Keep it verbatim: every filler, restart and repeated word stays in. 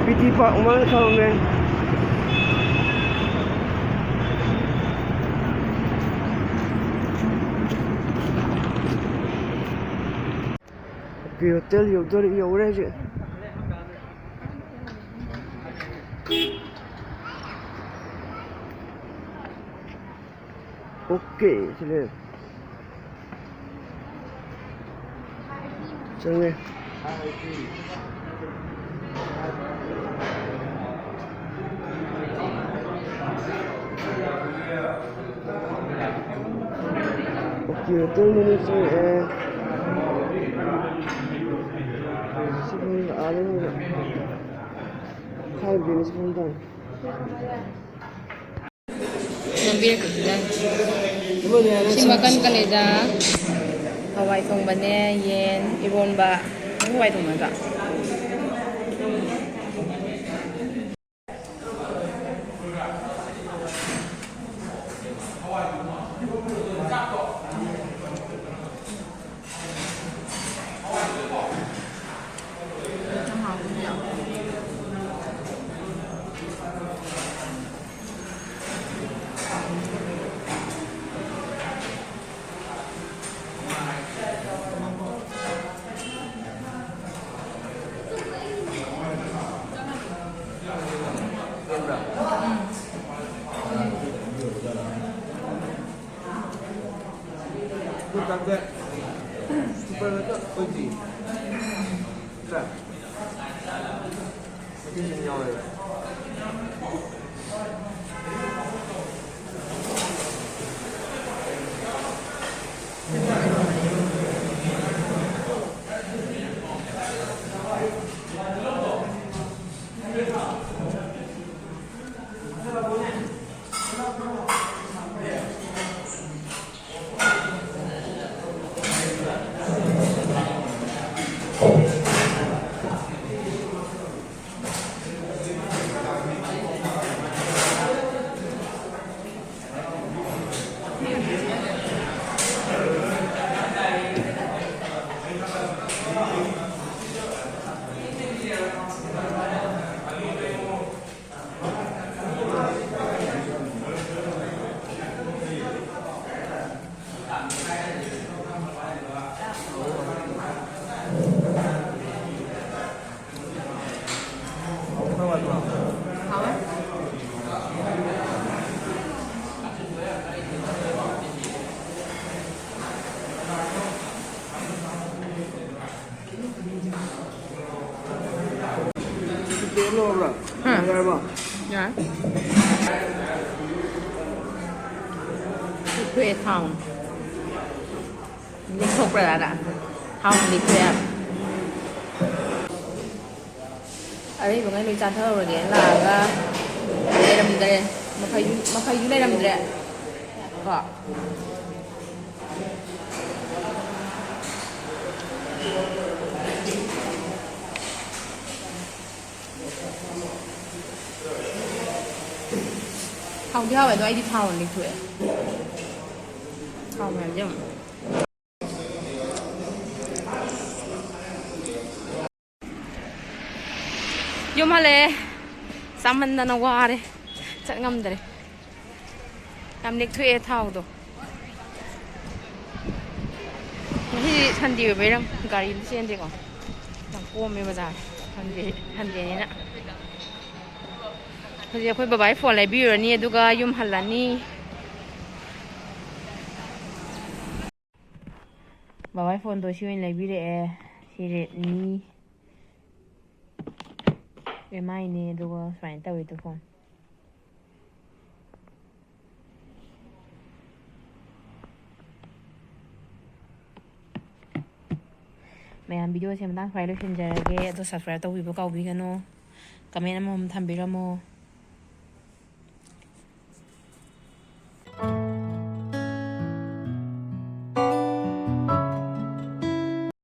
P T park ꯃꯃꯥꯡꯗ ꯊꯝꯃꯝꯃꯦ꯫ Okay, hotel ꯌꯧꯗꯣꯔꯦ, ꯌꯧꯔꯦ ꯍꯧꯖꯤꯛ꯫ ꯑꯣꯀꯦ, ꯁꯤ ꯂꯩꯔꯦ꯫ ꯆꯪꯉꯦ꯫ ꯑꯣꯀꯦ, ꯍꯣꯇꯦꯜ ꯃꯅꯨꯡ ꯆꯪꯉꯛꯑꯦ꯫ ꯁꯤ ꯐꯃꯨꯡꯗ ꯑꯥꯗ ꯂꯩꯕ ꯈꯥꯏꯕꯗꯨꯅꯤ ꯁꯤ ꯐꯃꯨꯡ ꯇꯥꯔꯦ꯫ ꯅꯝꯕꯤꯔꯛꯀꯦ ꯁꯤꯗ꯫ ꯁꯤ ꯃꯈꯟ ꯀꯂꯦꯖꯥ, ꯍꯋꯥꯏ ꯊꯣꯡꯕꯅꯦ, ꯌꯦꯟ, ꯏꯔꯣꯟꯕ꯫ ꯅꯪ ꯍꯋꯥꯏ ꯊꯣꯡꯕ ꯅꯠꯇ꯭ꯔꯣ? ꯂꯣꯏꯔꯕ꯭ꯔꯣ? ꯎꯝ꯫ ꯌꯥꯔꯕꯣ? ꯌꯥꯔꯦ꯫ ꯂꯤꯛꯊꯣꯛꯑꯦ ꯊꯥꯎ꯫ ꯂꯤꯛꯊꯣꯛꯄ꯭ꯔꯥ ꯗꯥꯗꯥ? ꯊꯥꯎ ꯂꯤꯛꯊꯣꯛꯑꯦ꯫ ꯑꯔꯩꯕꯉꯩ ꯂꯣꯏ ꯆꯥꯊꯍꯧꯔꯒꯦꯅ ꯂꯥꯛꯑꯒ ꯂꯩꯔꯝꯗ꯭ꯔꯦ꯫ ꯃꯐꯩ-, ꯃꯐꯩꯁꯨ ꯂꯩꯔꯝꯗ꯭ꯔꯦ꯫ ꯀꯣ꯫ ꯍꯥꯎꯗꯤ ꯍꯥꯎꯋꯦ, ꯑꯗꯣ ꯑꯩꯗꯤ ꯊꯥꯎ ꯑꯣꯏꯅ ꯂꯤꯛꯊꯣꯛꯑꯦ꯫ ꯊꯥꯎ ꯃꯌꯥꯝꯁꯦ ꯑꯃꯨꯛ꯫ ꯌꯨꯝ ꯍꯜꯂꯛꯑꯦ꯫ ꯆꯥꯃꯟꯗꯅ ꯋꯥꯔꯦ꯫ ꯆꯠ ꯉꯝꯗ꯭ꯔꯦ꯫ ꯌꯥꯝ ꯂꯦꯛꯊꯣꯛꯑꯦ ꯊꯥꯎꯗꯣ꯫ ꯉꯁꯤꯗꯤ ꯁꯟꯗꯦ ꯑꯣꯏꯕꯩꯔ ꯒꯥꯔꯤ ꯑꯝꯇ ꯆꯦꯟꯗꯦꯀꯣ꯫ ꯌꯥꯝ ꯀꯣꯝꯃꯦ ꯕꯖꯥꯔ꯫ ꯁꯟꯗꯦ, ꯁꯟꯗꯦꯅꯤꯅ꯫ ꯍꯧꯖꯤꯛ ꯑꯩꯈꯣꯏ ꯕꯕꯥꯒꯤ ꯐꯣꯟ ꯂꯩꯕꯤꯔꯨꯔꯅꯤ, ꯑꯗꯨꯒ ꯌꯨꯝ ꯍꯜꯂꯅꯤ꯫ ꯕꯕꯥꯒꯤ ꯐꯣꯟꯗꯣ ꯁꯤ ꯑꯣꯏꯅ ꯂꯩꯕꯤꯔꯛꯑꯦ꯫ ꯁꯤ Redmi ꯑꯦꯝ ꯑꯥꯏꯅꯦ, ꯑꯗꯨꯒ ꯁꯨꯃꯥꯏꯅ ꯇꯧꯋꯦ ꯇꯨ ꯐꯣꯟ꯫ ꯃꯌꯥꯝ, ꯚꯤꯗꯤꯑꯣꯁꯦ ꯃꯇꯥꯡ ꯁ꯭ꯋꯥꯏ ꯂꯣꯏꯁꯤꯟꯖꯔꯒꯦ꯫ ꯑꯗꯣ subscribe ꯇꯧꯕꯤꯕ ꯀꯥꯎꯕꯤꯒꯅꯨ꯫ Comment ꯑꯃꯃꯝ ꯊꯝꯕꯤꯔꯝꯃꯣ꯫